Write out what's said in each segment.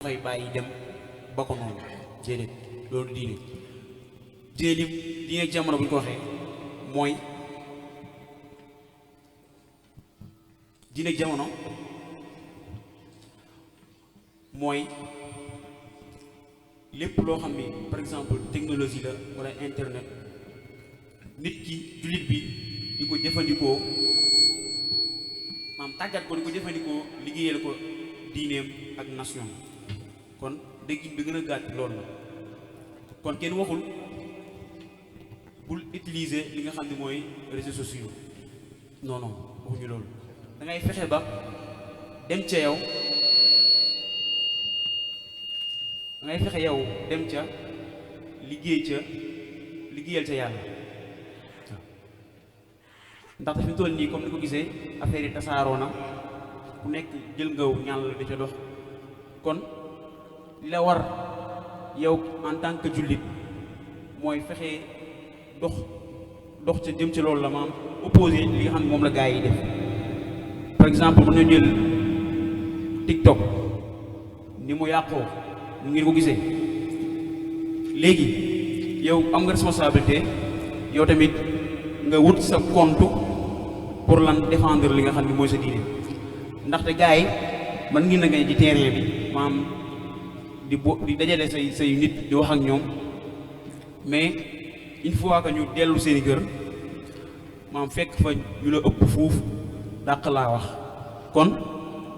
koy bàyyi dem ba ko noonu déedéet loolu diine diine jamono bu ñu ko waxee mooy diine jamono mooy lépp loo xam ni par exemple technologie la wala internet nit ki jullit bi di ko jëfandikoo maam tàggat ko di ko jëfandikoo liggéeyal ko diineem ak nation kon déggin bi gën a gàtt loolu la kon kenn waxul bul utiliser li nga xam ne mooy réseaux sociaux non non waxuñu loolu da ngay fexe ba dem ca yow da ngay fexe yow dem ca liggéeyal ca yàlla waaw ndaxte fi mu toll nii comme ni ko gisee affaire yi tasaaroo na ku nekk jël ngaw ñaan la di ca dox kon li la war yow en tant que jullit mooy fexe dox ca jëm ca loolu la maam opposé li nga xam ne moom la gaa yi def par exemple mën na jël TikTok ni mu yàqoo mu ngeen ko gisee léegi yow am nga responsabilité yow tamit nga wut sa compte pour lan défendre li nga xam ne mooy sa diine ndaxte gaa yi man ngi na nga ci terrain bi maam di dajale say nit di wax ak ñoom mais une fois que ñu dellu seeni kër maam fekk fa ñu la ëpp fuuf dàq laa wax kon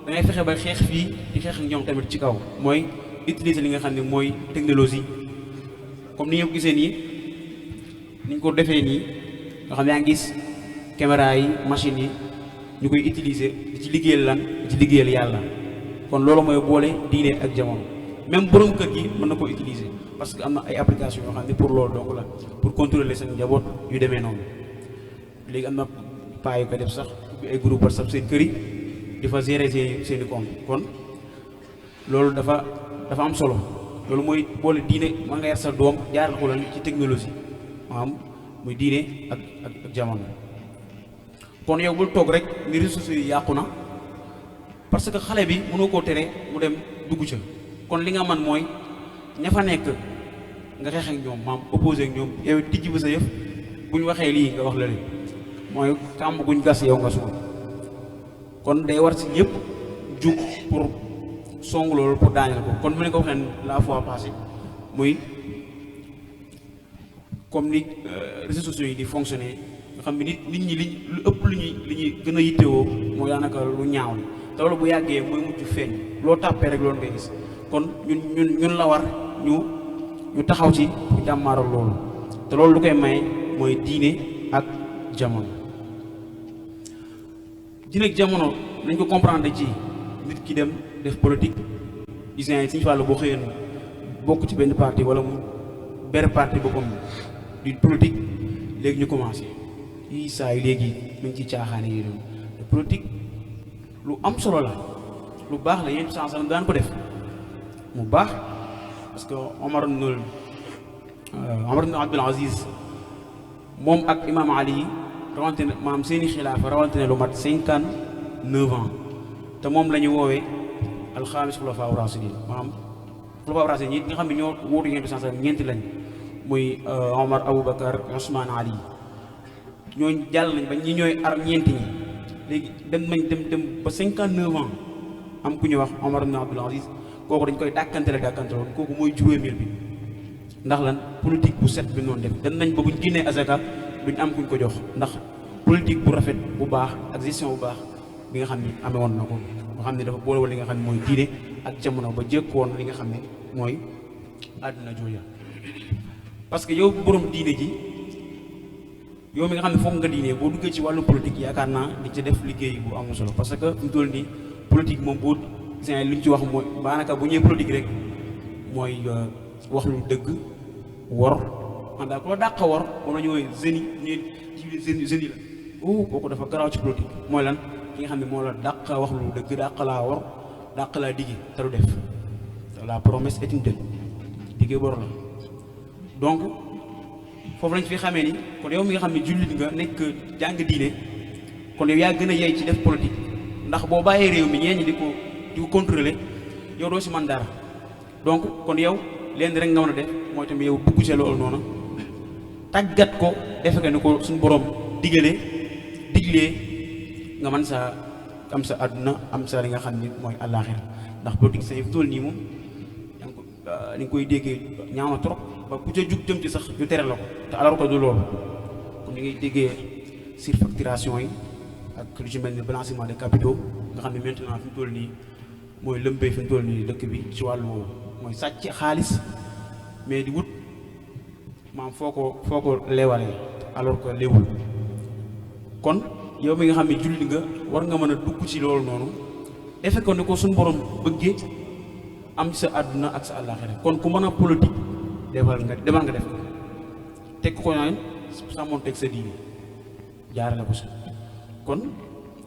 da ngay fexe ba xeex fii di xeex ak ñoom tamit ci kaw mooy utiliser li nga xam ne mooy technologie comme ni nga ko gisee nii ni ñu ko defee nii nga xam ne yaa ngi gis caméra yi machine yi ñu koy utiliser di ci liggéeyal lan di ci liggéeyal yàlla kon loolu mooy boole diine ak jamono même borom kër gi mën na ko utiliser parce que am na ay application yoo xam ne pour loolu donc la pour contrôler seen njaboot yu demee noonu léegi am na paa yu ko def sax ay groupe WhatsApp seen kër yi di fa gérer seeni compte kon loolu dafa am solo loolu mooy boole diine mën nga yar sa doom jaaral ko lan ci technologie maanaam muy diine ak jamono kon yow bul toog rek ni réseaux sociaux yi yàqu na parce que xale bi mënoo koo tere mu dem dugg ca kon li nga man mooy ña fa nekk nga xeex ak ñoom maam opposé ak ñoom yow tijji ba sa yëf bu ñu waxee lii nga wax la leen mooy kàmb guñ gas yow nga suul kon day war si ñëpp jug pour song loolu pour daaneel ko kon mu ne ko waxee la fois passée muy comme ni réseaux sociaux yi di fonctionner nga xam ne nit ñi lu ëpp li ñuy gën a yittewoo mooy daanaka lu ñaaw li te loolu bu yàggee mooy mujj feeñ loo tàppee rek loolu ngay gis kon ñun la war ñu taxaw ci bu jàmmaaral loolu te loolu lu koy may mooy diine ak jamono diine ak jamono nañ ko comprendre ci nit ki dem def politique gis nga Sëñ Fallu boo xëyoon bokk ci benn parti wala mu ber parti boppam di politique léegi ñu commencé yi saa yi léegi mu ngi ci caaxaane yi doon te politique lu am solo la lu baax la yéen sans daan ko def mu baax parce que Omar ibn Abdul Aziz moom ak Imam Ali rawante ne maam seeni xilaafa rawante ne lu mat 59 ans te moom la ñu woowee alxaamis xulafaa raasidiin maanaam xulafaa raasidiin ñi nga xam ne ñoo wóotu yéen sans ñeenti lañ muy Omar Aboubacar Ousmane Ali ñooñu jàll nañ ba ñi ñooy ñeenti ñi léegi dem ba 59 ans am ku ñuy wax Omar ibn Abdul Aziz kooku dañ koy dàkkantele woon kooku mooy juróomeel bi ndax lan politique bu set bi noonu def dem nañ ba buñ génnee azaka duñ am kuñ ko jox ndax politique bu rafet bu baax ak gestion bu baax bi nga xam ni amee woon na ko nga xam ne dafa boole woon li nga xam ne mooy diine ak jamono ba jëkkoon li nga xam ne mooy àdduna jooja parce que yow borom diine ji yow mi nga xam ne foog nga diine boo duggee ci wàllu politique yaakaar naa di ci def liggéey bu am solo parce que fi mu toll nii politique moom boo gisee li ñu ci wax mooy maanaam bu ñëwee politique rek mooy wax lu dëgg wor man daal ku la dàq wor moom la ñu woowee génie génie la kooku dafa garaaw ci politique mooy lan ki nga xam ne moo la dàq wax lu dëgg dàq laa wor dàq laa digge te du def la promesse est une dette digge bor la donc foofu lañ fi xamee ni kon yow mi nga xam ne jullit nga nekk jàng diine kon yow yaa gën a yey ci def politique ndax boo bàyyee réew mi ñeen ñi di ko contrôler yow doo si man dara donc kon yow leen rek nga mën a def mooy tamit yow dugg ci loolu noonu tàggat ko defe ko ni ko suñu borom diglee nga mën sa am sa àdduna am sa li nga xam ni mooy àllaaxira ndax politique sa fi toll nii moom ni nga koy déggee ñaaw na trop ba ku ca jug jëm ci sax ñu tere la ko te alors que du loolu comme ni ngay déggee surfacturation yi ak lu ci mel ni blanchiment de capitaux nga xam ne maintenant fi mu toll nii mooy lëmbee fi mu toll nii dëkk bi ci wàllu woowu mooy sàcc xaalis mais di wut maam foo ko leewalee alors que léewul kon yow mi nga xam ne jullit nga war nga mën a dugg ci loolu noonu defe ko ni ko suñu borom bëggee am sa àdduna ak sa àllaaxira kon ku mën a politique demal nga def ko teg ko naan sàmmoon teg sa diine jaarale ko si kon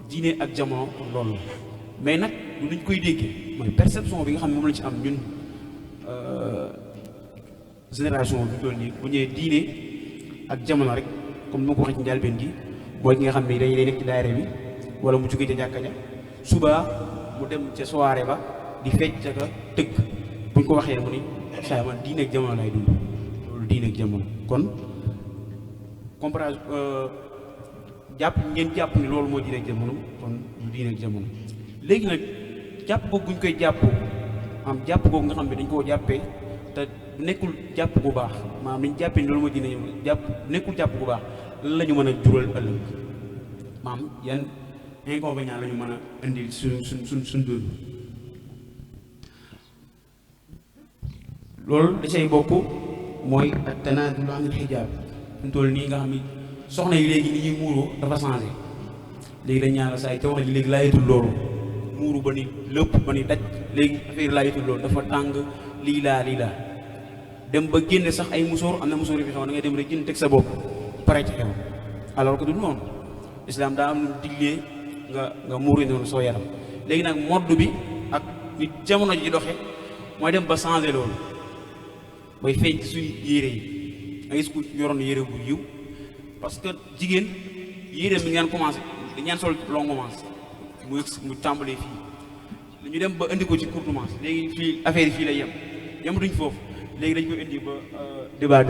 diine ak jamono loolu mais nag lu ñu koy déggee mooy perception bi nga xam ne moom la ci am ñun génération bi toll nii bu ñëwee diine ak jamono rek comme ni ma ko waxee ci njëlbéen gi mooy ki nga xam ne day nekk ci daayira bi wala mu jógee ca jàkka ja suba mu dem ca soirée ba di fecc ka tëgg buñ ko waxee mu ni saa man diine ak jamono lay dund loolu diine ak jamono kon comprendre jàpp ni loolu mooy diine ak jamono kon du diine ak jamono léegi nag jàpp googu buñ koy jàpp googu nga xam ne dañ koo jàppee te nekkul jàpp bu baax maanaam dañ jàppee ni loolu mooy diine nekkul jàpp bu baax lan la ñu mën a jural ëllëg maam yan inconvénient la ñu mën a indil suñ dund loolu da cay bokk mooy ak tanaazul anil xijaab fi mu toll nii nga xam ni soxna yi léegi ni ñuy muuroo dafa changé léegi dañ ñaan la saa yi te wax na léegi laayatul loolu muuru ba ni lépp ba ni daj léegi affaire laayatul loolu dafa tàng lii laa dem ba génne sax ay musóor am na musóor yi fi xaw da ngay dem rek jënd teg sa bopp pare ci xew alors que du noonu islam daa am lu diglee nga muuri noonu soo yaram léegi nag modd bi ak nit jamono ji doxe mooy dem ba changé loolu bay feeñ ci suñ yére yi nga gis ku yoroon yére bu yiw parce que jigéen yére mi ngeen commencé dañaan sol longue manche mu tàmbalee fii ñu dem ba indi ko ci courte manche léegi fii affaire yi fii lay yematuñ foofu léegi dañ ko indi ba débat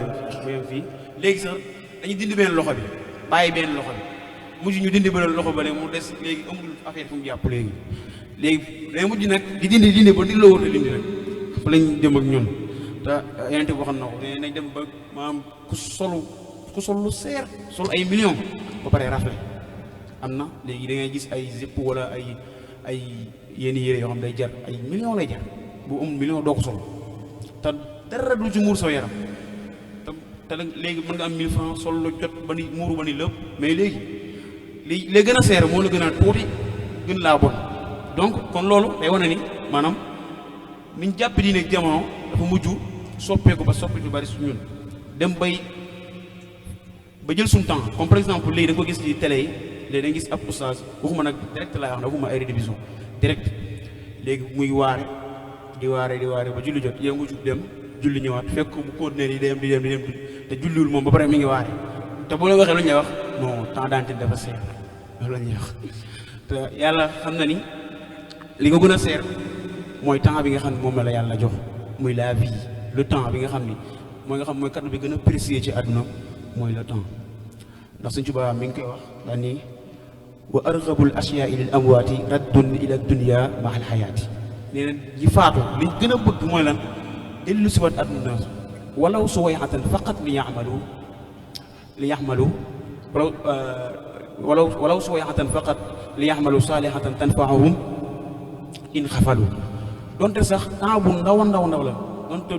ba yem fii léegi sax dañuy dindi benn loxo bi bàyyi benn loxo bi mujj ñu dindi benn loxo ba léegi mu des léegi amul affaire fu mu jàpp léegi day mujj nag di dindi ba di la wër a dindi nag fa lañ jëm ak ñun te yeneen boo xam na ko nañ dem ba maanaam ku sol lu seer sol ay millions ba pare rafet am na léegi da ngay gis ay zipp wala ay yenn yére yoo xam day jar ay millions lay jar bu amul million doo ko sol te dara du ci muur sa yaram te léegi mën nga am 1000 francs sol lu jot ba ni muuru ba ni lépp mais léegi li gën a seer moo la gën a tuuti gën laa bon donc kon loolu day wane ni maanaam niñ jàpp diine ak jamono dafa mujj soppeeku ba soppi lu bari su ñun dem ba jël suñu temps comme par exemple léegi da nga ko gis ci télé yi léegi da nga gis ab oustaz waxuma nag direct laa wax ne waxuma ay rediffusion direct léegi muy waare di waare ba julli jot yow nga jug dem julli ñëwaat fekk ko bu continuer di dem te julliwul moom ba pare mi ngi waare te boo la waxee lu ñuy wax non temps d'antenne dafa seer loolu la ñuy wax te yàlla xam na ni li nga gën a seer mooy temps bi nga xam ne moom la yàlla jox muy la vie le temps bi nga xam ni mooy kàddu bi gën a précieux ci àdduna mooy le temps ndax suñ Tuubaa mi ngi koy wax daan ni wa arghabul ashyaa'i lil amwaati raddun ila dunya ma'al hayaati nee na ji faatu liñ gën a bëgg mooy lan dellu si waat àdduna walaw suwayhatan faqat li yaxmalu walaw suwayhatan faqat li yaxmalu saalihatan tanfa'uhum in xafalu donte sax temps bu ndaw la donte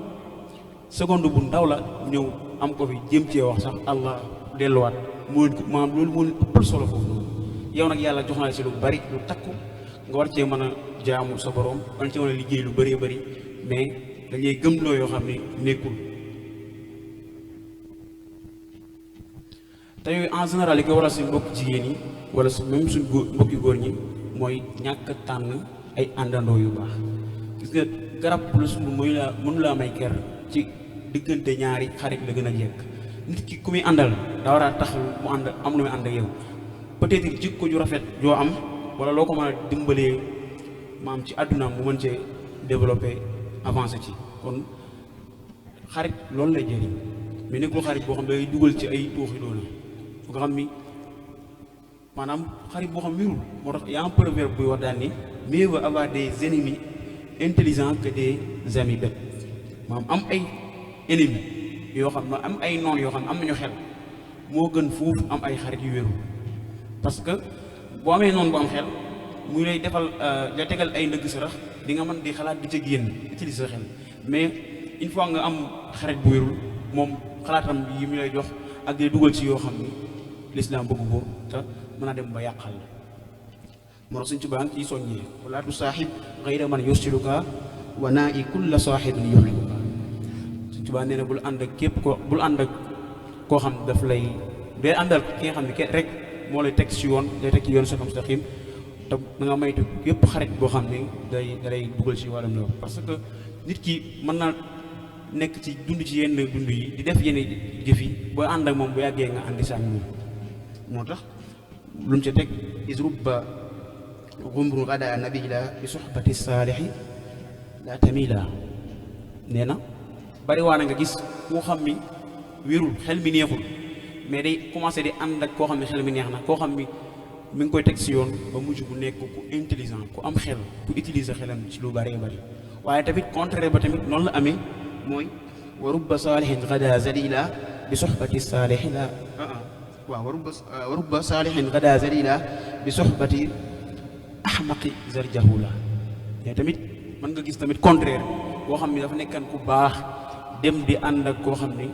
seconde bu ndaw la ñëw am ko fi jéem cee wax sax allah delluwaat moo maanaam loolu moo leen ëppal solo foofu noonu yow nag yàlla jox na la si lu bari lu takku nga war cee mën a jaamu sa borom war cee mën a liggéey lu bëree bëri mais dañuy gëm loo yoo xam ne nekkul te yooyu en général li ko waral si mbokki jigéen yi wala même suñ mbokki góor ñi mooy ñàkk tànn ay àndandoo yu baax gis nga garab lu sumb mënu laa may ker ci diggante ñaari xarit la gën a jekk nit ki ku muy àndal daa war a tax mu ànd am lu muy ànd ak yow peut-être jikko ju rafet joo am wala loo ko mën a dimbalee maam ci àddunaam mu mën cee développer avancer ci kon xarit loolu lay jëriñ mais nekkul xarit boo xam ne day dugal ci ay tuuxi doona fu nga xam ni maanaam xarit boo xam wirul moo tax y a un proverbe buy wax daal ni mieux vaut avoir des ennemis intelligents que des amis bêtes maanaam am ay ennemis yoo xam ne am ay noon yoo xam ne am nañu xel moo gën foofu am ay xarit yu wérul parce que boo amee noonu bu am xel muy lay defal la tegal ay ndëgg sa rax di nga mën di xalaat di ca génn utiliser sa xel mais une fois nga am xarit bu wérul moom xalaatam yi mu lay jox ak day dugal ci yoo xam ni lislaam bëgg ko te mën a dem ba yàqal la moo tax suñ tubaan ciy soññee wala du saaxib gayra man yusiluka wa naa i kulla saaxibin yuxlibuka suñ tubaan nee na bul ànd ak képp ko bul ànd ak koo xam daf lay day àndal ki nga xam ne kenn rek moo lay teg ci yoon day teg ci yoon siraatal mustaqiim te da nga maytu yépp xarit boo xam ne dalay dugal ci wàllum loolu parce que nit ki mën na nekk ci dund ci yenn dund yi di def yenn jëf yi boo ànd ak moom bu yàggee nga àndi sa ak moom moo tax lu mu ca teg is rubba gumru gada nabila bi soxbati saalixi la tamila nee na bari waa na nga gis koo xam ni wérul xel mi neexul mais day commencé di ànd ak koo xam ne xel mi neex na koo xam ni mi ngi koy teg si yoon ba mujj bu nekk ku intelligent ku am xel ku utiliser xelam ci lu bëree bëri waaye tamit contraire ba tamit noonu la amee mooy wa rubba saalihin gada zalila bi soxbati saalixi la waaw wa rubba saalihin gada zalila bi soxbati ahmaqi zarjahula mais tamit mën nga gis tamit contraire boo xam ni dafa nekkan ku baax dem di ànd ak koo xam ni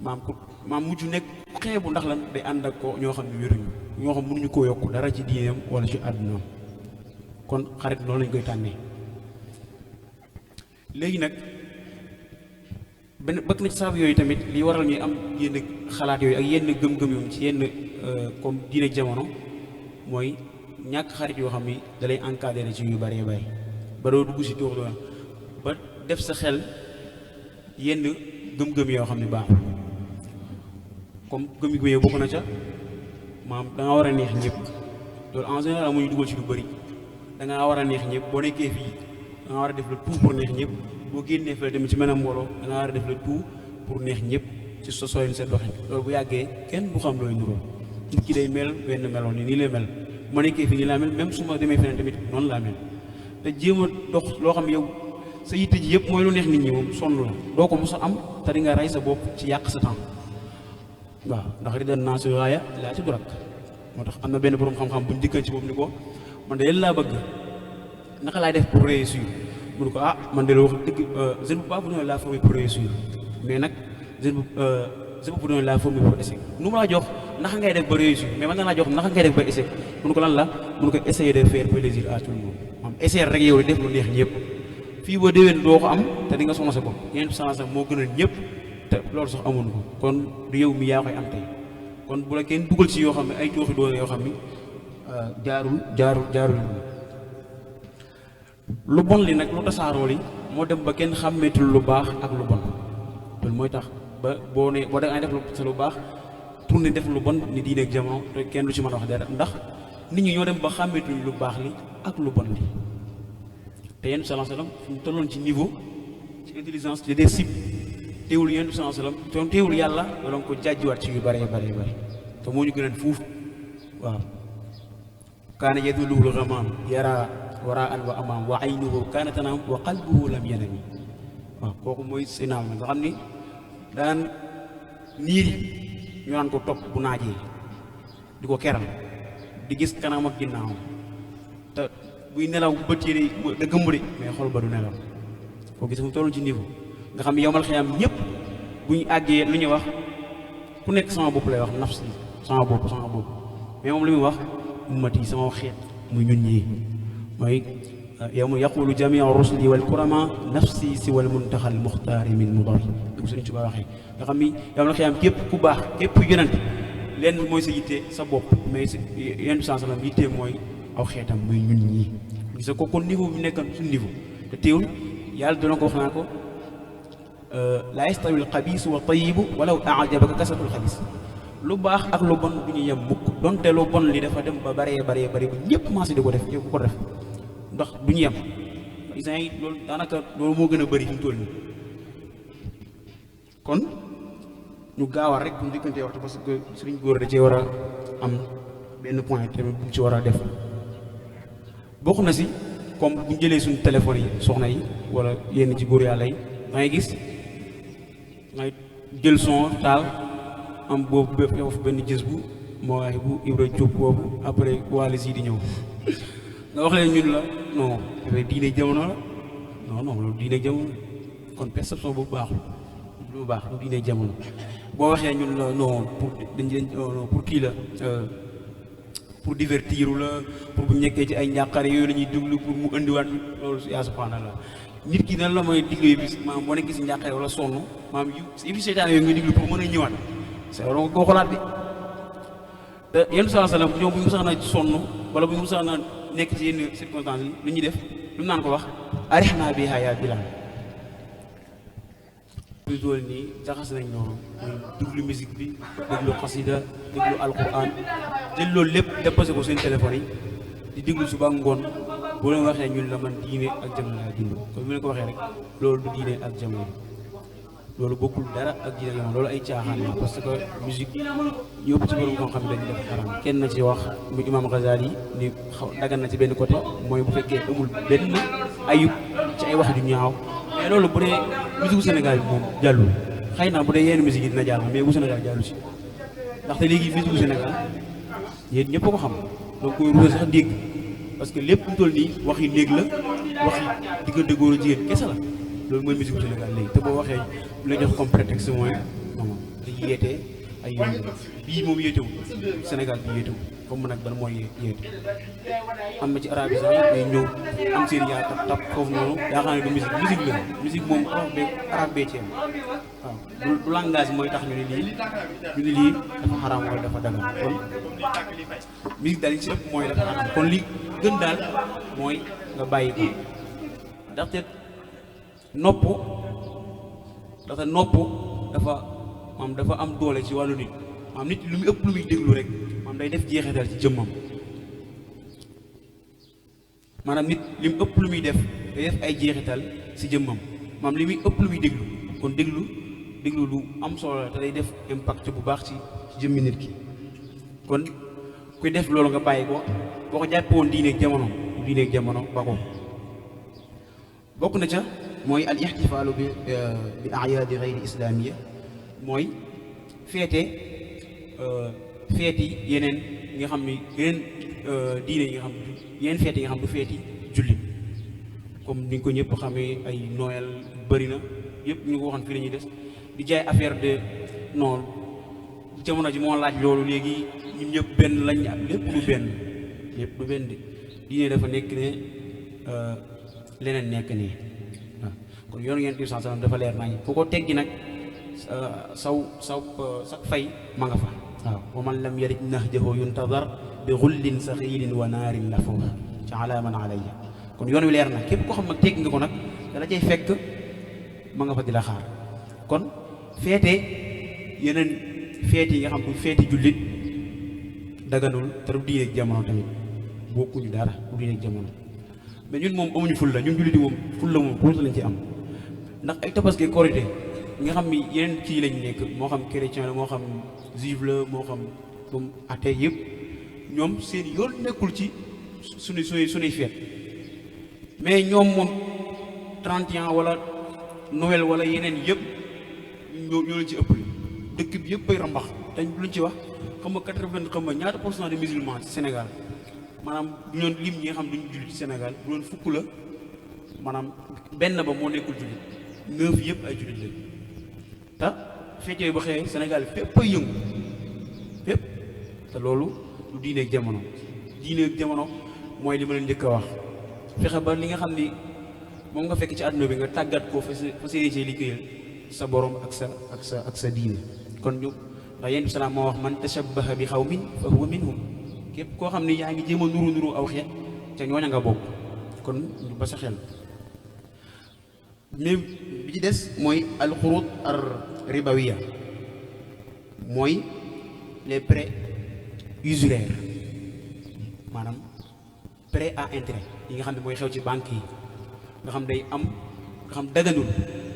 maam mujj nekk xeebu ndax lan day ànd ak ko ñoo xam ne wéruñu ñoo xam mënuñu koo yokk dara ci diineem wala ci àddunaam kon xarit loolu lañ koy tànnee léegi nag benn bëgg na ci sabab yooyu tamit li waral ñuy am yenn xalaat yooyu ak yenn gëm-gëm yooyu ci yenn comme diine jamono mooy ñàkk xarit yoo xam ni da lay encadré ci yu bëree bëri ba doo dugg si tuux doon ba def sa xel yenn gëm-gëm yoo xam ne baaxul comme gëm-gëm yooyu bokk na ca maam da nga war a neex ñëpp loolu en général amuñu dugal ci lu bëri da ngaa war a neex ñëpp boo nekkee fii da nga war a def le tout pour neex ñëpp boo génnee fële tamit ci menam mbooloo da nga war a def le tout pour neex ñëpp ci sa sooyin seen doxin loolu bu yàggee kenn du xam looy nuróo nit ki day mel benn meloon nii lay mel bu ma nekkee fii nii laa mel même su ma demee feneen tamit noonu laa mel te jéem a dox loo xam yow sa yitte ji yëpp mooy lu neex nit ñi moom sonn la doo ko mos a am te di nga rey sa bopp ci yàq sa temps waaw ndax ridan naa si raaya laa ci durak moo tax am na benn borom xam-xam buñ dikkal ci boobu ni ko man de yéen laa bëgg naka laay def pour réussir mu ne ko man de la wax dëgg je ne peux pas vous donner la formule pour réussir mais nag je peux vous donner la formule pour échec nu ma la jox naka ngay def ba réussir mais man na laa jox naka ngay def ba échec mu ne ko lan la mu ne ko essayer de faire plaisir à tout le monde maanaam essayer rek yow di def lu neex ñëpp fii ba déwén doo ko am te di nga sonn sa bopp yeneen chance moo gënal ñëpp te loolu sax amoon ko kon du yow mi yaa koy am tey kon bu la kenn dugal ci yoo xam ne ay tooxi doon yoo xam ni jaarul lu bon li nag lu tasaaroo li moo dem ba kenn xàmmeetul lu baax ak lu bon loolu mooy tax ba boo da ngay def sa lu baax tourné def lu bon ni diine ak jamono te kenn du ci mën a wax dara ndax nit ñi ñoo dem ba xàmmeetuñ lu baax li ak lu bon li te yenn sallallahu alayhi wasallam fu mu tolloon ci niveau ci intelligence ci des cibles teewul yenn sallallahu alayhi wasallam teewul yàlla doon ko jàjjiwaat ci yu bëree bëri te moo ñu gënal fuuf waaw kaana yadulluhu al-ghamaam yara waraan wa amaam wa aynuhu kaana tanaam wa qalbuhu lam yanami waaw kooku mooy sénaam nga xam ni daan niir yi ñu naan ko topp bu naajee di ko keral di gis kanam ak ginnaawam te buy nelaw bët yi da gëmb de mais xol ba du nelaw koo gis mu toll ci niveau nga xam ne yowmal xiyaam ñëpp bu ñu àggee lu ñuy wax ku nekk sama bopp lay wax nafsi sama bopp mais moom li muy wax ummati sama xeet muy ñun ñii mooy yawma yaqulu jamiu rusuli wal kurama nafsi si wal muntaxal muxtaari min mudari dug Sëriñ Tuubaa waxee nga xam ni yowmal xiyaam képp ku baax képp ku yonent lenn mooy sa yitte sa bopp mais yenn bi sallam yitte mooy aw xeetam muy ñun ñii gis nga ko kon niveau bi nekkan suñu niveau te teewul yàlla dana ko wax naa ko laa yastawi al xabiisu wa tayibu walaw ajabaka kasratul xabiis lu baax ak lu bon du ñu yem mukk donte lu bon li dafa dem ba bëree ba ñëpp commencé di ko def ko def ndax du ñu yem isaan yi loolu daanaka loolu moo gën a bëri fi mu toll nii kon ñu gaawal rek bu ñu dikkantee waxtu parce que sëriñ góor da cee war a am benn point tamit bu ci war a def bokk na si comme bu ñu jëlee suñu téléphone yi soxna yi wala yenn ci góor yàlla yi da ngay gis ngay jël son taal am boobu bépp yow benn jës bu moo waaye bu Ibra Diop boobu après waale si di ñëw nga wax leen ñun la non dafay diine jamono la non loolu diine jamono kon perception boobu baaxul lu baax lu diine jamono boo waxee ñun la non pour kii la pour divertir la pour bu nekkee ci ay njàqare yooyu la ñuy déglu pour mu indiwaat loolu yaa subhanallah nit ki nan la mooy diglu yi bis maanaam boo nekkee si njàqare wala sonn maanaam yu seytaan yooyu nga diglu pour mën a ñëwaat c'est vrai nga koo xolaat bi te yenn saa salaam ñoom bu ñu musaana sonn wala bu ñu musaana nekk ci yenn circonstances yi lu ñuy def lu mu naan ko wax arihna biha ya Bilal ñu dool nii jaxas nañ noonu muy déglu musique bi déglu xasida déglu alquran jël loolu lépp déposé ko seen téléphone yi di déglu suba ngoon boo leen waxee ñun la man diine ak jamono laa dund comme ni ko waxee rek loolu du diine ak jamono loolu bokkul dara ak diine ak jamono loolu ay caaxaan la parce que musique ñu ëpp ci borom koo xam ne dañu def xaram kenn na ci wax mu imam Ghazali ni dagan na ci benn côté mooy bu fekkee amul benn ayub ci ay wax du ñaaw mais loolu bu dee musique bu Sénégal bi moom jàllul xëy na bu dee yenn musique yi dina jàll mais bu Sénégal jàllu si ndaxte léegi musique bu Sénégal yéen ñëpp ko xam donc koy ruuse sax dégg parce que lépp mu toll nii wax yi néeg la wax yi diggante góor a jigéen kese la loolu mooy musique bu Sénégal léegi te boo waxee lu la jox comme prétexte mooy moom dañuy yeetee ay yoon bii moom yeetewu Sénégal bi yeetewu comme nag ban mooy yeete am na ci arabisant yi day ñëw am seen yaa tap foofu noonu yaa xam ne du musique la musique moom arab bee ci am waaw du langage mooy tax ñu ne lii dafa xaraam wala dafa dagal kon musique daal yi ci ëpp mooy dafa xaraam kon li gën daal mooy nga bàyyi ko ndaxte nopp dafa am doole ci wàllu nit maanaam nit lu muy ëpp lu muy déglu rek maanaam day def jeexital ci jëmmam maanaam nit li mu ëpp lu muy def day def ay jeexital ci jëmmam maanaam li muy ëpp lu muy déglu kon déglu lu am solo la te day def impact bu baax ci jëmmi nit ki kon kuy def loolu nga bàyyi ko boo ko jàppee woon diineeg jamono ba ko bokk na ca mooy al ixtifaalu bi ayaadi gayri islaamiya mooy feeti yeneen yi nga xam ni yeneen diine yi nga xam yeneen feete yi nga xam du feeti julli comme ni nga ko ñëpp xamee ay Noël bëri na yëpp ñu ko waxoon fii la ñuy des di jaay affaire de non jamono ji moo laaj loolu léegi ñun ñëpp benn lañ lépp du benn de diine dafa nekk ne leneen nekk nii waaw kon yoonu ngeen di sallam dafa leer nañ fu ko teggi nag saw fay ma nga fa waaw wa man lam yarid nahjahu yuntazar bi xullin saxiilin wa naarin la foofu ci alaaman alayya kon yoon wi leer na képp koo xam nag tegg nga ko nag dala cay fekk ma nga fa di la xaar kon feete yeneen feete yi nga xam du feeti jullit daganul te du diine ak jamono tamit bokkuñu dara du diine ak jamono mais ñun moom amuñu ful la ñun jullit yi moom ful la moom tuuti lañ ci am ndax ay tabaski korité nga xam ni yeneen kii lañ nekk moo xam chrétien la moo xam juif la moo xam comme athée yëpp ñoom seen yoon nekkul ci suñuy feet mais ñoom moom 31 wala Noël wala yeneen yëpp ñoo leen ci ëpp dëkk bi yëpp bay rambax dañ luñ ci wax xam nga 80 xam nga ñaata % de musulmans ci Sénégal maanaam du ñoon lim ñi nga xam duñu jullit ci Sénégal bu doon fukk la maanaam benn ba moo nekkul jullit 9 yëpp ay jullit lañ te fecc yooyu ba xëyee Sénégal fépp ay yëngu fépp te loolu du diine ak jamono mooy li ma leen njëkk a wax fexe ba li nga xam ni moom nga fekk ci àdduna bi nga tàggat ko fa série ci liggéeyal sa borom ak sa diine kon ñu ndax yéen bi salaam moo wax man tashabbaha bi xawmin fa huwa minhum képp koo xam ne yaa ngi jéem a nuru aw xeet ca ñooña nga bokk kon ñu ba sa xel mais bi ci des mooy alxurut ar ribawiya mooy les prêts usuraires maanaam prêt à intérêt yi nga xam ne mooy xew ci banque yi nga xam day am nga xam daganul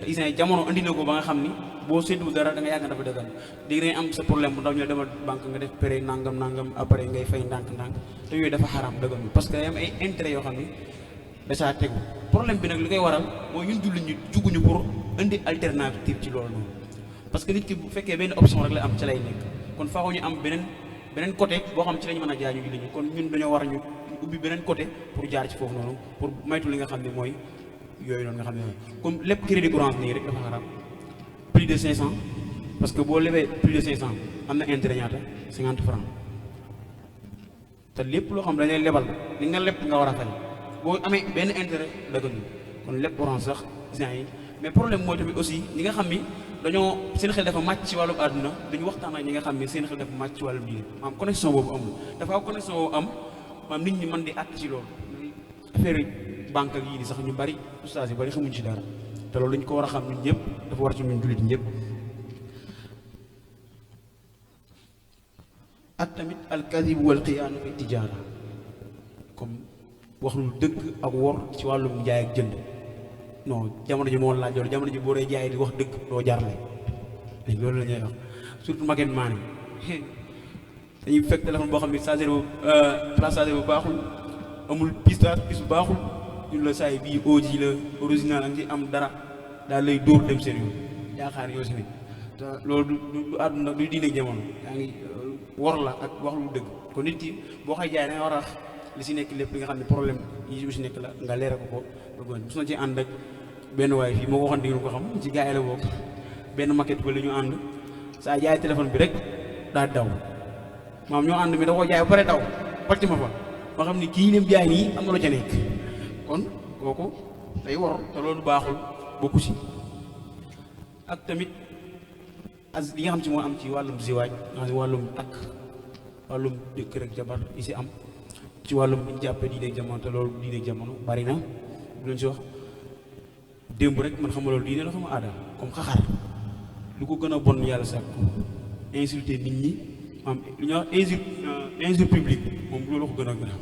te isaan jamono andi na ko ba nga xam ni boo séddu dara da nga yàgg dafa dagan léegi dangay am sa problème bu ndaw ñu la demal banque nga def prêt nangam après ngay fay ndànk-ndànk te yooyu dafa xaraam daganul parce que day am ay intérêt yoo xam ni da saa tegu problème bi nag li koy waral mooy ñun jullit ñu juguñu pour indi alternative ci loolu noonu parce que nit ki bu fekkee benn option rek la am ci lay nekk kon faaw ñu am beneen côté boo xam ci lañu mën a jaar ñu jullit ñi kon ñun dañoo war a ñu ubbi beneen côté pour jaar ci foofu noonu pour maytu li nga xam ne mooy yooyu noonu nga xam ne comme lépp crédit orange nii rek dafa xaraam plus de 500 parce que boo lebee plus de 500 am na intérêt ñaata 50 francs te lépp loo xam ne dañuy lebal li nga leb nga war a fay boo amee benn intérêt dëgg kon lépp orange sax gens yi mais problème mooy tamit aussi ñi nga xam ni dañoo seen xel dafa màcc ci wàllum àdduna dañu waxtaan ak ñi nga xam ne seen xel dafa màcc ci wàllum diine maam connexion boobu amul dafa connexion boobu am maam nit ñi mën di àtt ci loolu affaire banque ak yii di sax ñu bari ustaas yi bari xamuñ ci dara te loolu dañu ko war a xam ñun ñëpp dafa war ci ñun jullit ñëpp ak tamit alkadib wal xiyaanu fi tijaara comme wax lu dëgg ak wor ci wàllum njaay ak jënd non jamono ji moo laaj loolu jamono ji boo dee jaay di wax dëgg doo jaarle léegi loolu la ñuy wax surtout magen maane dañuy fekk téléphone boo xam ne chargeur bu place chargeur bu baaxul amul piste bu baaxul ñun la saa yi bii auji la original ak ci am dara daal lay dóor dem seen yoon yaakaar yoo si ne te loolu du àdduna du diine jamono yaa ngi wor la ak wax lu dëgg kon nit ki boo koy jaay da nga war a li si nekk lépp li nga xam ne problème yi si nekk la nga leeral ko ba mos na ci ànd ak benn waay fii moo ko waxoon di ngeen ko xam ci gars yi la bokk benn maquette ba la ñu ànd saa jaay téléphone bi rek daa daw maam ñoo ànd mi da koo jaay ba pare daw pàcc ma fa ma xam ni kii lim jaay nii am na lu ca nekk kon kooku day wor te loolu baaxul bokku si ak tamit as li nga xam ci moo am ci wàllum ziwaaj wàllum takk wàllum jëkkër ak jabar yi si am ci wàllum bi ñu jàppee diineeg jamono te loolu diineeg jamono bari na bu leen si wax démb rek man xam nga loolu diine la xama aada comme xaxar lu ko gën a bon yàlla sax insulter nit ñi am lu ñuy wax injure publique moom loolu ko gën a gën a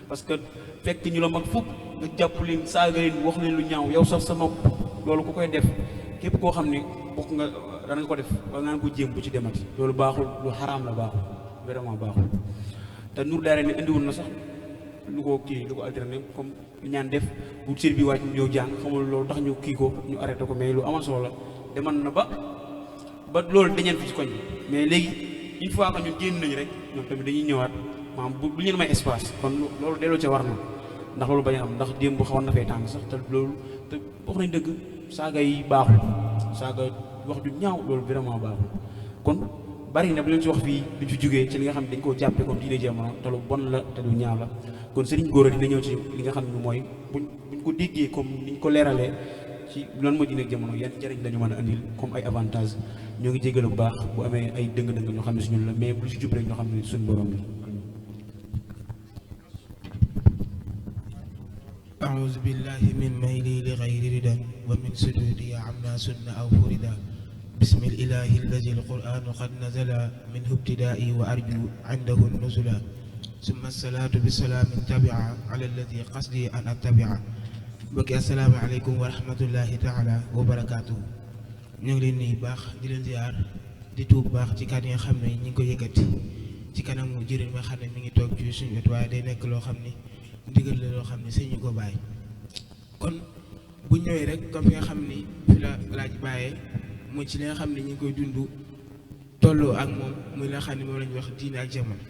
parce que fekk ñu la mag fukk nga jàpp leen saaga leen wax leen lu ñaaw yow sax sa nopp loolu ku koy def képp koo xam ne bokk nga dana nga ko def wala nga ko jéem bu ci demati loolu baaxul lu xaraam la baaxul vraiment baaxul te nur daare ne indiwul na sax lu ko kii lu ko alterné comme ñaan def bu sër bi wàcc ñëw jàng xamul loolu tax ñu kii ko ñu arrêté ko mais lu amal solo la demal na ba loolu dañeen fi ci koñ bi mais léegi une fois que ñun génn nañu rek ñoom tamit dañuy ñëwaat maanaam bu leen may espace kon loolu delloo ca war na ndax loolu bañ a am ndax démb xawoon na fay tàng sax te loolu te wax nañ dëgg saaga yi baaxul saaga wax ju ñaaw loolu vraiment baaxul kon bari na bu leen si wax fii duñ fi jógee ci li nga xam ne dañ koo jàppe comme diine jamono te lu bon la te lu ñaaw la kon Serigne Gora dina ñëw ci li nga xam ne mooy buñ ko déggee comme niñ ko leeralee ci lan mooy diine jamono yan njëriñ la ñu mën a andil comme ay avantage ñoo ngi jégal bu baax bu amee ay dëng-dëng ñoo xam ne suñu la mais bu si jub rek ñoo xam ne suñu borom la. أعوذ بالله من ميلي لغير ردا ومن سدودي عما سن أو فردا بسم الإله الذي القرآن قد نزل منه ابتدائي وأرجو عنده النزلا ثم الصلاة بالسلام تبعا على الذي قصدي أن أتبع بك السلام عليكم ورحمة الله تعالى وبركاته ñu ngi leen nuyu baax di leen ziar di tuub baax ci kàddu yi nga xam ne ñu ngi ko yëkkati ci kanamu jëriñ nga xam ne mi ngi toog ci suñu wet waaye day nekk loo xam ni ndigal la loo xam ne sëñ ñu ko bàyyi kon bu ñëwee rek comme fi nga xam ni fi la laaj bàyyee mooy ci li nga xam ne ñu ngi koy dund tolloo ak moom muy li nga xam ne moom la ñuy wax diine ak jamono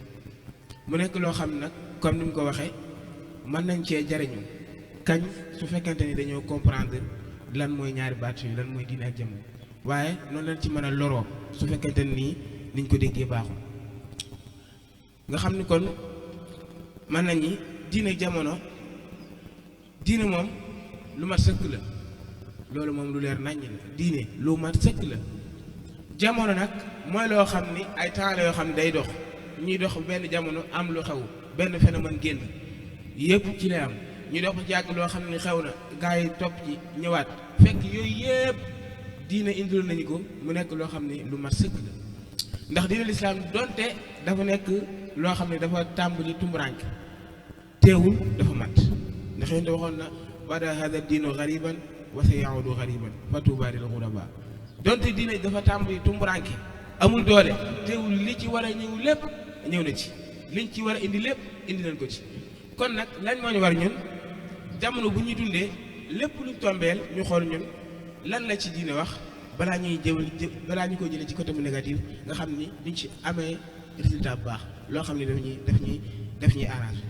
mu nekk loo xam ne nag comme ni mu ko waxee mën nañ cee jariñu kañ su fekkente ni dañoo comprendre lan mooy ñaari baat yi lan mooy diine ak jamono waaye noonu lañ ci mën a loroo su fekkente nii niñ ko déggee baaxul nga xam ni kon mën nañi diine ak jamono diine moom lu mat sëkk la loolu moom lu leer naññ la diine lu mat sëkk la jamono nag mooy loo xam ni ay temps la yoo xam ne day dox ñuy dox benn jamono am lu xew benn phénomène génn yëpp ci lay am ñu dox ci yàgg loo xam ne xew na gaa yi topp ci ñëwaat fekk yooyu yëpp diine indil nañu ko mu nekk loo xam ne lu mat sëkk la ndax diine lislaam donte dafa nekk loo xam ne dafa tàmbali tumuraanke teewul dafa mat ndax yéen waxoon na bada hada diinu gariban wa sa yaudu gariban fa tuuba lil guraba donte diine dafa tàmbali tumburanke amul doole teewul li ci war a ñëw lépp ñëw na ci liñ ci war a indi lépp indi nañ ko ci kon nag lan moo ñu war ñun jamono bu ñuy dundee lépp luñ tombeel ñu xool ñun lan la ci diine wax balaa ñuy balaa ñu ko jëlee ci côté bu négatif nga xam ni duñ ci amee résultat bu baax loo xam ne daf ñuy arrangé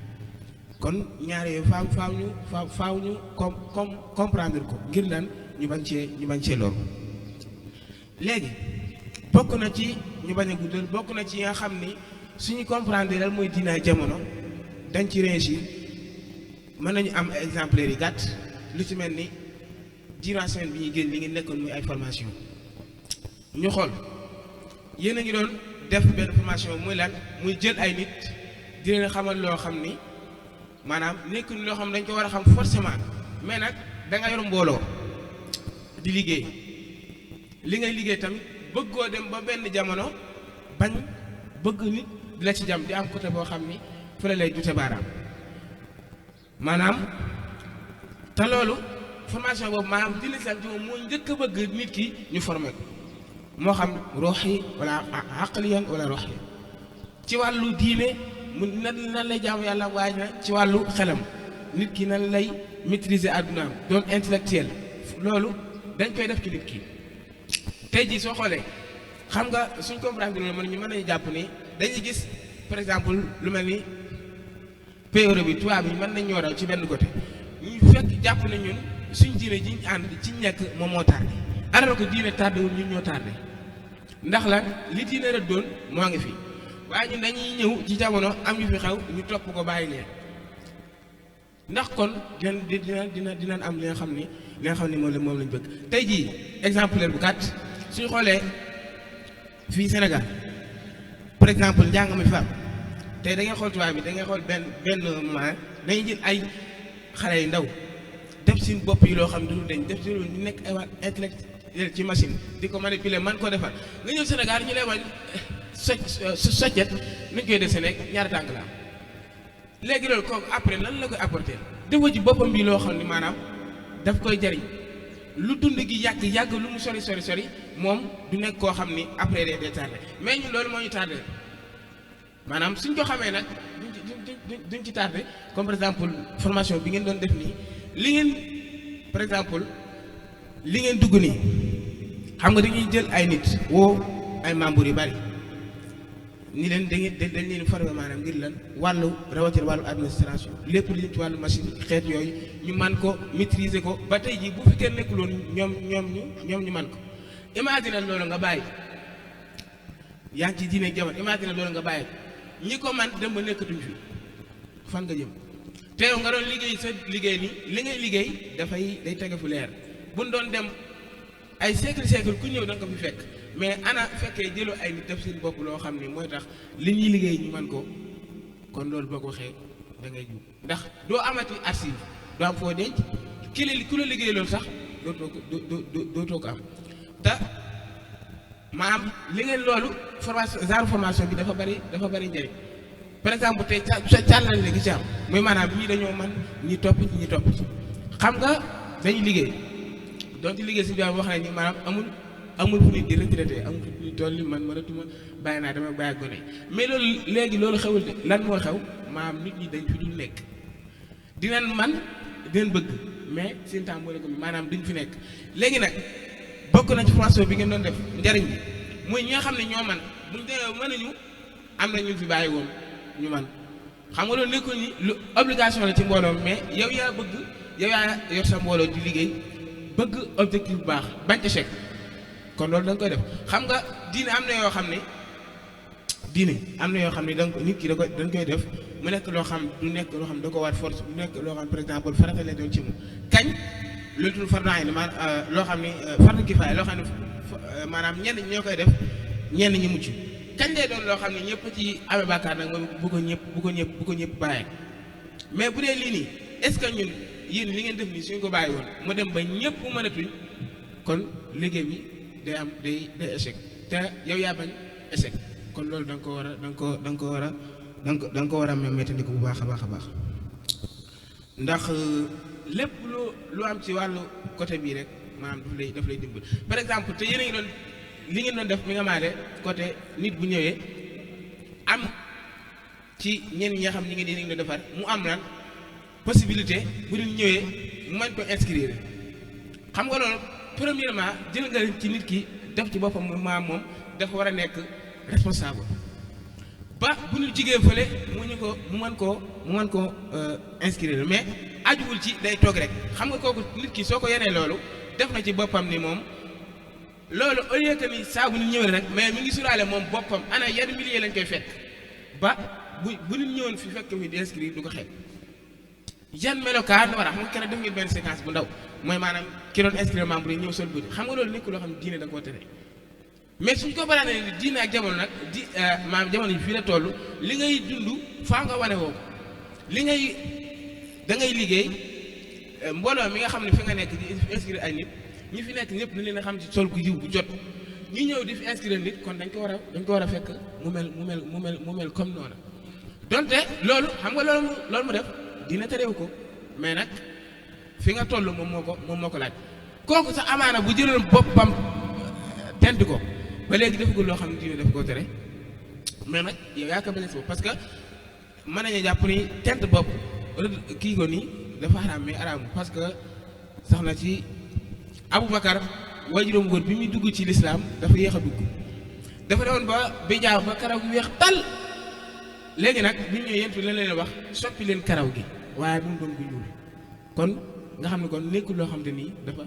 kon ñaar yooyu faaw ñu comprendre ko ngir lan ñu bañ cee loolu léegi bokk na ci ñu bañ a guddal bokk na ci nga xam ni suñu comprendre lan mooy diinaay jamono dañ ci réussir mën nañu am exemplaire yi gàtt lu ci mel ni durant semaine bi ñuy génn li ngi nekkoon muy ay formation ñu xool yéen a ngi doon def benn formation muy lan muy jël ay nit di leen xamal loo xam ni maanaam nekkul loo xam dañ ko war a xam forcément mais nag da nga yor mbooloo di liggéey li ngay liggéey tamit bëggoo dem ba benn jamono bañ bëgg nit di la ci jam di am côté boo xam ni fële lay dute baaraam maanaam te loolu formation boobu maanaam di lislam ci moom moo njëkk a bëgg nit ki ñu formé ko moo xam ruuxi wala aqliyan wala ruuxi ci wàllu diine mu nan lay jaamu yàlla waaye na ci wàllu xelam nit ki nan lay maîtriser addunaam doon intellectuel loolu dañ koy def ci nit ki tey jii soo xoolee xam nga suñ comprendre loolu mën nañu jàpp ni dañuy gis par exemple lu mel ni PRO bi tubaab yi mën nañ ñoo raw ci benn côté ñu fekk jàpp na ñun suñ diine ji ñu ànd ci nekk moom moo tardé alors que diine tardé wul ñun ñoo tardé ndax la li diine rëddoon moo ngi fi waaye ñun dañuy ñëw ci jamono am yu fi xew ñu topp ko bàyyi leen ndax kon dinañ am li nga xam ni moom lañ bëgg tey jii exemplaire bu gàtt suñu xoolee fii Sénégal par exemple njàng mi fa am tey da ngay xool tubaab bi da ngay xool benn moment dañuy jël ay xale yu ndaw def seen bopp yi loo xam ne du dañ def si loolu ñu nekk ay waa intellectuel ci machine di ko manipuler man ko defar nga ñëw Sénégal ñu lay wax soccet nuñ koy def Sénégal ñaari tànk la am léegi loolu kooku après lan la koy apporter defoo ci boppam bi loo xam ne maanaam daf koy jariñ lu dund gi yàgg lu mu sori moom du nekk koo xam ni après day tardé mais ñun loolu moo ñu tardé maanaam suñ ko xamee nag duñ ci tardé comme par exemple formation bi ngeen doon def nii li ngeen par exemple li ngeen dugg nii xam nga dañuy jël ay nit woo ay membres yu bari ni leen dañ leen formé maanaam ngir lan wàllu rawatina wàllu administration lépp li ci wàllu machine xeet yooyu ñu man ko maîtriser ko ba tey jii bu fi kenn nekkuloon ñoom ñu man ko imagine loolu nga bàyyi yaa ngi ci diine jamono imagine loolu nga bàyyi ñi ko man dem ba nekkatuñ fi fan nga jëm te yow nga doon liggéey sa liggéey ni li ngay liggéey day tege fu leer buñ doon dem ay siècle ku ñëw da nga ko fi fekk mais ana fekkee jëloo ay nit def seen bopp loo xam ni mooy tax li ñuy liggéey ñu man ko kon loolu boo ko waxee da ngay jub ndax doo amati archive doo am foo denc ku la liggéey loolu sax dootoo ko am te maanaam li ngeen loolu formation bi dafa bari njëriñ par exemple tey càllale léegi ci am muy maanaam ñii dañoo man ñi topp ci xam nga dañuy liggéey donc liggéey si biir wax nañ ni maanaam amul fu nit di retraité amul fu nit toll man mënatuma bàyyi naa dama bàyyi gone mais loolu léegi loolu xewul de lan moo xew maanaam nit ñi dañ fi dul nekk dinañ man dinañ bëgg mais seen temps moo ko maanaam duñ fi nekk léegi nag bokk na ci formation bi ngeen doon def njariñ bi muy ñi nga xam ne ñoo man buñ demee mënuñu am na ñu fi bàyyi woon ñu man xam nga loolu nekkul ni lu obligation la ci mbooloo mais yow yaa yor sa mbooloo di liggéey bëgg objectif bu baax bañ échec kon loolu da nga koy def xam nga diine am na yoo xam ne danga nit ki dañ koy def mu nekk loo xam du nekk loo xam da ko war force du nekk loo xam par exemple farata lay doon ci moom kañ loolu tudd fardu ayni loo xam ne fardu kifaaya loo xam ne maanaam ñenn ñi ñoo koy def ñenn ñi mucc kañ lay doon loo xam ne ñëpp ci amee bàkkaar nag moom bu ko ñëpp bàyyee mais bu dee lii nii est-ce que ñun yéen li ngeen def nii suñ ko bàyyi woon mu dem ba ñëpp mënatuñ kon liggéey bi day échec te yow yaa bañ échec kon loolu da nga ko war a méttandiku bu baax a baax ndax lépp lu am ci wàllu côté bii rek maanaam daf lay dimbal. par exemple te yéen a ngi doon li ngeen doon def mi nga maale côté nit bu ñëwee am ci ñenn ñi nga xam ñi ngeen doon defar mu am lan possibilité bu ñu ñëwee mu mën ko inscrire xam nga loolu premièrement jël nga ci nit ki def ci boppam moom dafa war a nekk responsable ba bu ñu jigéen fële mu mën koo inscrire mais ajuwul ci day toog rek xam nga kooku nit ki soo ko yenee loolu def na ci boppam ni moom loolu au lieu que ni saa bu ñu ñëwee rek mais mi ngi suraale moom boppam ana yan milliers lañ koy fekk ba bu ñu ñëwoon fi fekk fi di inscrire du ko xeeb yan melokaan war a xam nga kenn def ngeen benn séquence bu ndaw mooy maanaam ki doon inscrire membre yi ñëw sol bu xam nga loolu nekkul loo xam ne diine da koo tere mais suñ ko baraanee ni diine ak jamono nag maanaam jamono yi fii la toll li ngay dund faa nga wane woo li ngay da ngay liggéey mbooloo mi nga xam ne fi nga nekk di inscrire ay nit ñi fi nekk ñëpp ni leen a xam ci sol ku yiw bu jot ñi ñëw di fi inscrire nit kon dañ ko war a fekk mu mel comme noonu donte loolu xam nga loolu mu def dina terew ko mais nag fi nga toll moom moo ko laaj kooku sa amaana bu jëloon boppam tent ko ba léegi defagul loo xam ne diine daf koo tere mais nag yow yaa ko bañ a parce que mën nañu jàpp ni tent bopp kii ko nii dafa xaraam mais araamu parce que sax na ci Aboubacar waajuram góor bi muy dugg ci lislaam dafa yéex a dugg dafa demoon ba bijaaw ba karaw gi weex tal léegi nag bi ñu yentu la leen wax soppi leen karaw gi waaye bu mu doon gu ñuul kon nga xam ne kon nekkul loo xam te nii dafa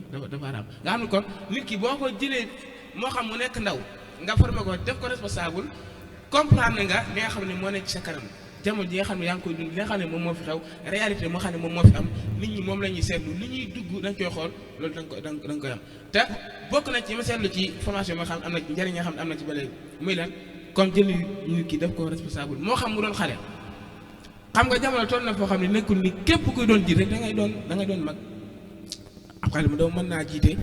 araam nga xam ne kon nit ki boo ko jëlee moo xam mu nekk ndaw nga formé ko def ko responsable comprendre nga li nga xam ne moo nekk ci sa kanam jamono ji nga xam ne yaa ngi koy dund li nga xam ne moom moo fi xew réalité moo xam ne moom moo fi am nit ñi moom la ñuy seetlu li ñuy dugg da nga koy xool loolu da nga koy am te bokk na ci ma seetlu ci formation moo xam am na njëriñ nga xam ne am na ci ba léegi muy lan comme jël nit ki def ko responsable moo xam mu doon xale xam nga jamono toll na foo xam ne nekkul ni képp kuy doon jiit rek da ngay doon mag ab xale mu doon mën naa jiite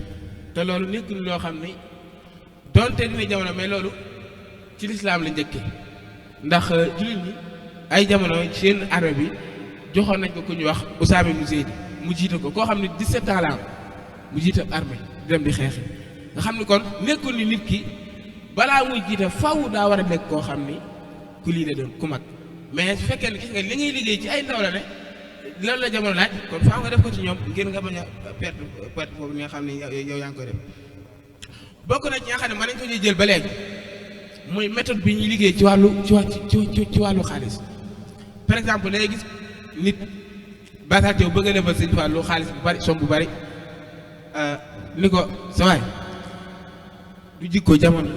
te loolu nekkul loo xam ni doonte dina jamono mais loolu ci lislaam la njëkke ndax jullit ñi ay jamono seen armée bi joxoon nañ ko ku ñu wax Usaama ibn Zayd mu jiite ko koo xam ne 17 ans la am mu jiite armée di dem di xeexi nga xam ni kon nekkul ni nit ki balaa muy jiite faw daa war a nekk koo xam ni ku lii la doon ku mag mais su fekkee ne gis nga li ngay liggéey ci ay ndaw la ne loolu la jamono laaj kon faaw nga def ko ci ñoom ngir nga bañ a perte boobu nga xam ne yow yaa ngi koy def bokk na ci nga xam ne mën nañ ko jël ba léegi muy méthode bi ñuy liggéey ci wàllu xaalis par exemple day gis nit basaat yow bëgg a defal sëñ Fallu xaalis bu bari somme bu bari ni ko sa waay du jikko jamono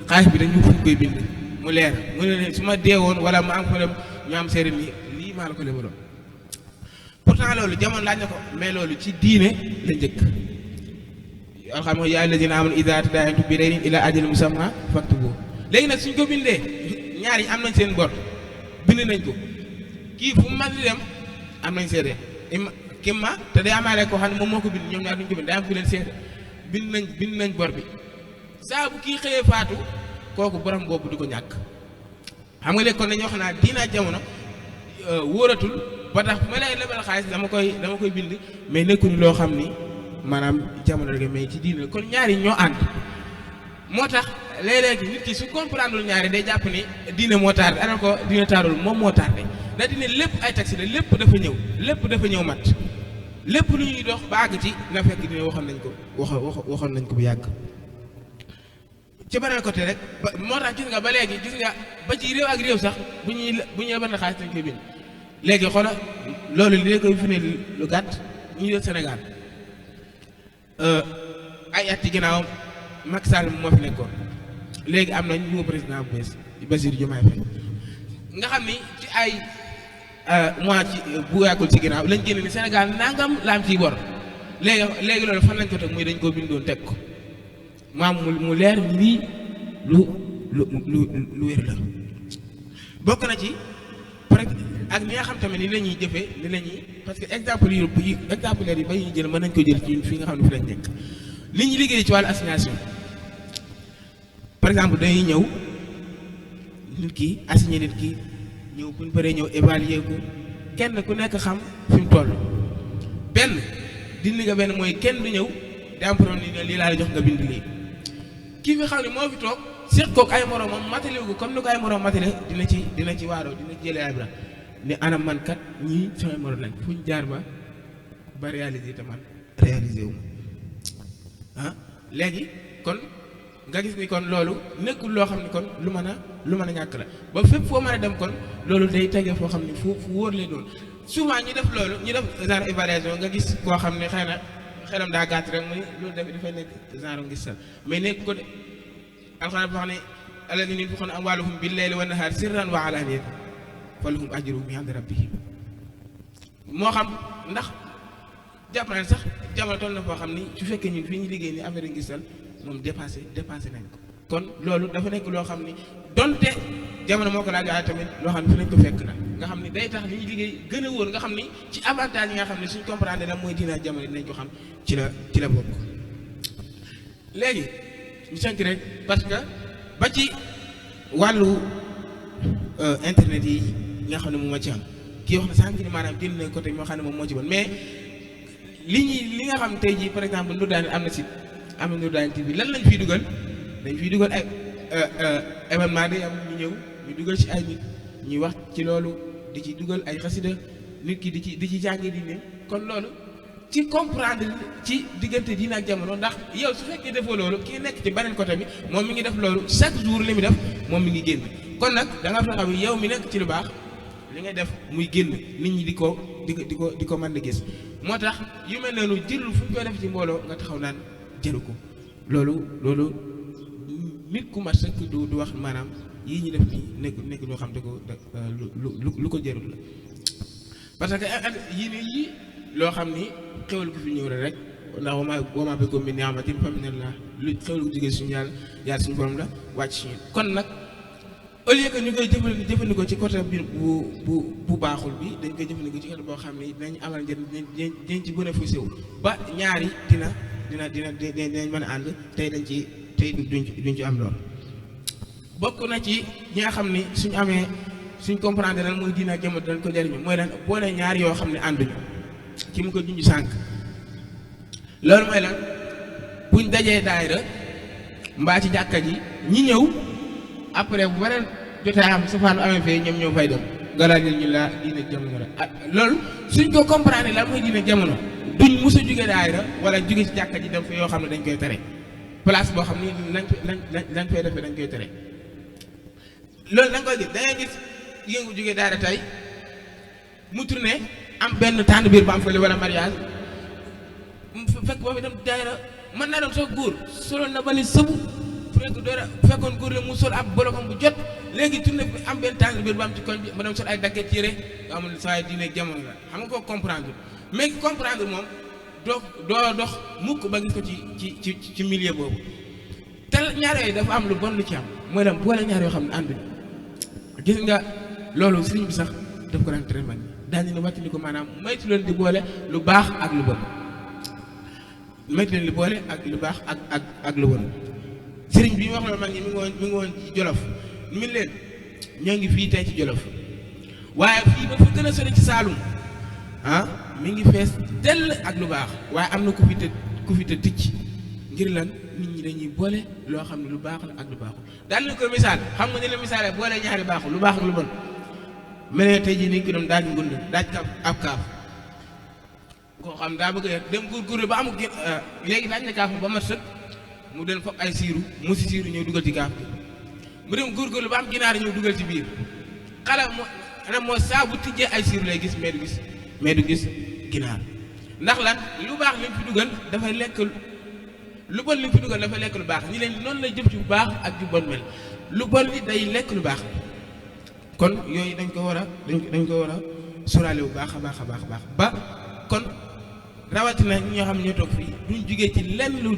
xaalis bi dañu fuñ koy bind mu leer mu ne su ma dee woon wala ma am ko dem ñu am seere ni lii maa la ko lebaloon pourtant loolu jamono laaj na ko mais loolu ci diine la njëkk xam nga yaa allazina amanu idaa tadaayantum bi daynin ilaa ajalin musammaa faktubuuhu léegi nag suñ ko bindee ñaar yi am nañ seen bor bind nañ ko kii fu mu mën di dem am nañ seede kimma te day amaale koo xam ne moom moo ko bind ñoom ñaar duñ ko bind day am ku leen seede bind nañ bor bi saa bu kii xëyee faatu kooku borom boobu du ko ñàkk xam nga léegi kon dañuy wax naa diina jamono wóoratul ba tax bu ma lay lebal xaalis dama koy bind mais nekkul loo xam ni maanaam jamono rek mais ci diina kon ñaari ñoo ànd moo tax léeg-léeg nit ki su comprendre ñaari day jàpp ni diine moo tardé alors que diine tardul moom moo tardé ndax diine lépp ay taxi la lépp dafa ñëw mat lépp lu ñuy dox ba àgg ci na fekk diine waxoon nañ ko bu yàgg. ci beneen côté rek moo tax gis nga ba léegi gis nga ba ci réew ak réew sax bu ñuy lebal xaalis dañ koy bind léegi xoola loolu li koy fi ne lu gàtt ñu jël Sénégal ay at ci ginnaawam Macky Sall moo fi nekkoon léegi am na ñu président bu bees Bassirou Diomaye Faye nga xam ni ci ay mois ci bu yàggul ci ginnaaw lañ génne ni Sénégal nangam la am ciy bor léegi loolu fan lañ ko teg muy dañ koo bindoon teg ko maam mu leer lii lu wér la bokk na ci ak ñi nga xam tamit ni la ñuy jëfee ni la ñuy parce que exemplaire yi ba ñuy jël mën nañ ko jël ci fi nga xam ne fi lañ nekk li ñuy liggéey ci wàllu assignation par exemple dañuy ñëw nit ki assigné nit ki ñëw buñ paree ñëw évaluer ko kenn ku nekk xam fi mu toll benn dindi nga benn mooy kenn du ñëw di am problème ni lii laa la jox nga bind lii kii fi xam ne moo fi toog seq koog ay moroomam matale wu ko comme ni ko ay moroom matale dina ci waaroo dina ci jëlee ay bra ne anam man kat ñii samay moroom lañ fu ñu jaar ba réaliser te man réaliser wu ma léegi kon nga gis ni kon loolu nekkul loo xam ne kon lu mën a ñàkk la ba fépp foo mën a dem kon loolu day tege foo xam ne fu wóor lay doon souvent ñu def loolu ñu def genre évaluation nga gis koo xam ne xëy na xelam daa gàtt rek muy loolu dafay nekk genre ngis sal mais nekk ko de alxuraan bi wax ne alladina yunfiquna amwaalahum bil layli wan nahaari sirran wa alaaniyatan falahum ajruhum inda rabbihim moo xam ndax jàpp naa ne sax jamono toll na foo xam ni su fekkee ñun fii ñu liggéey ni affaire ngis sal moom dépassé nañ ko kon loolu dafa nekk loo xam ni donte jamono moo ko laaj waaye tamit loo xam ne fi nañ ko fekk la nga xam ni day tax li ñuy liggéey gën a wóor nga xam ni ci avantage yi nga xam ne suñ comprendre la mooy diina jamono dinañ ko xam ci la bokk léegi ñu sant rek parce que ba ci wàllu internet yi nga xam ne moom moo ci am kii wax na sànq ni maanaam jënd na côté moo xam ne moom moo ci bon mais li nga xam tey jii par exemple Ndour Daane am na site am na Ndour Daane TV lan lañ fiy dugal dañ fiy dugal ay événement day am ñu ñëw ñu dugal ci ay nit ñuy wax ci loolu di ci dugal ay xasida nit ki di ci jàngee di ne kon loolu ci comprendre ci diggante diine ak jamono ndax yow su fekkee defoo loolu kii nekk ci beneen côté bi moom mi ngi def loolu chaque jour li muy def moom mi ngi génn kon nag da nga fexe bi yow mi nekk ci lu baax li ngay def muy génn nit ñi di ko mën di gis moo tax yu mel noonu jërul fu ñu koy def ci mbooloo nga taxaw naan jëru ko loolu nit ku mat sëkk du wax maanaam yii ñu def nii nekk ñoo xam te ko lu ko jërul la parce que yii loo xam ni xewal ko fi ñëw rek ndax wama bikum min ni'matin fa minallah lu xewal ko jógee suñu yàlla suñu borom la wàcc suñu kon nag au lieu que ñu koy jëfandikoo ci côté bi bu baaxul bi dañ koy jëfandikoo ci côté boo xam ne dinañ amal njëriñ dañ ci bénéficié wu ba ñaari dinañ mën a ànd tey duñ ci am lool bokk na ci ñi nga xam ni suñ comprendre lan mooy diine ak jamono dañ ko jëriñu mooy lan boole ñaari yoo xam ne ànduñu ci mu ko junj sànq loolu mooy lan buñ dajee daayira mbaa ci jàkka ji ñi ñëw après bu beneen jotaay am safaan amee fee ñoom ñoo fay dem nga laaj ñu la diine jamono la loolu suñ ko comprendre lan mooy diine jamono duñ mos a jóge daayira wala jóge ci jàkka ji dem fa yoo xam ne dañ koy tere place boo xam ni lañ fay defee dañ koy tere loolu da nga koy gis da ngay gis yëngu jóge daayira tey mu tourné am benn tànn biir ba am fële wala mariage fekk boobu itam daayira mën naa doon sax góor soloon na ba ni sëbu fekkoon góor la mu sol ab bolokam bu jot léegi tourné am benn tànn biir ba am ci koñ bi ma dem sol ay dagget yére nga amul saa diine jamono la xam nga ko comprendre mais comprendre moom doo dox mukk ba gis ko ci milieu boobu te ñaar yooyu dafa am lu bon lu ci am mooy lan boole ñaar yoo xam ne ànd gis nga loolu sëriñ bi sax daf ko daan tere mag daañu ne wàcc ni ko maanaam maytu leen di boole lu baax ak lu bon maytu leen di boole ak lu baax ak lu bon sëriñ bi wax loolu mag ñi mi ngi woon ci Jolof mi leen ñoo ngi fii tey ci Jolof waaye fii ba fa gën a sori ci Saalum mi ngi fees dell ak lu baax waaye am na ku fi te ticc ngir lan nit ñi dañuy boole loo xam ne lu baax la ak lu baaxul daal na ko misaal xam nga ni la misaale boole ñaari baaxul lu baax ak lu bon mel ne tey jii ni ki doon daaj ngund daaj ab kaaf koo xam daa bëgg a dem góorgóorlu ba amul léegi daaj na kaaf ba mat sëkk mu den foog ay siiru mu si siiru ñëw dugal ci kaaf bi mu dem góorgóorlu ba am ginaar ñëw dugal ci biir xale moo saa bu tijjee ay siiru lay gis mais du gis ginaar ndax lan lu baax li mu fi dugal dafay lekk lu bon li mu fi dugal dafay lekk lu baax ñi leen noonu lay jëf ci bu baax ak ju bon mel lu bon li day lekk lu baax kon yooyu dañ ko war a sóoraale bu baax a baax ba kon rawatina ñi nga xam ne ñoo toog fii duñ jugee ci lenn lu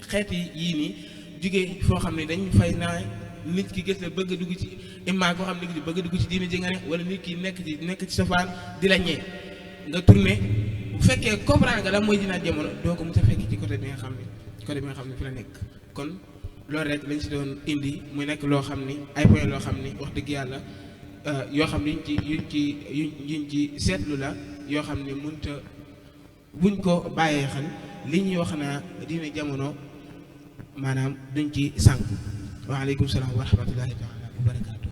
xeeti yii nii jugee foo xam ne dañ fay naa nit ki gis la bëgg a dugg ci imaam koo xam ne nit ki bëgg a dugg ci diine ji nga ne wala nit ki nekk ci safaan di la ñee nga tourné bu fekkee comprendre nga la mooy dinaa jamono doo ko mos a fekk ci côté bi nga xam ne fi la nekk kon loolu rek lañ si doon indi muy nekk loo xam ni ay point loo xam ni wax dëgg yàlla yoo xam ni yuñ ci seetlu la yoo xam ni mënta buñ ko bàyyee xel li ñuy wax naa dina jamono maanaam duñ ci sànq waaleykum salaam wa rahmatullahi taala wa barakaatu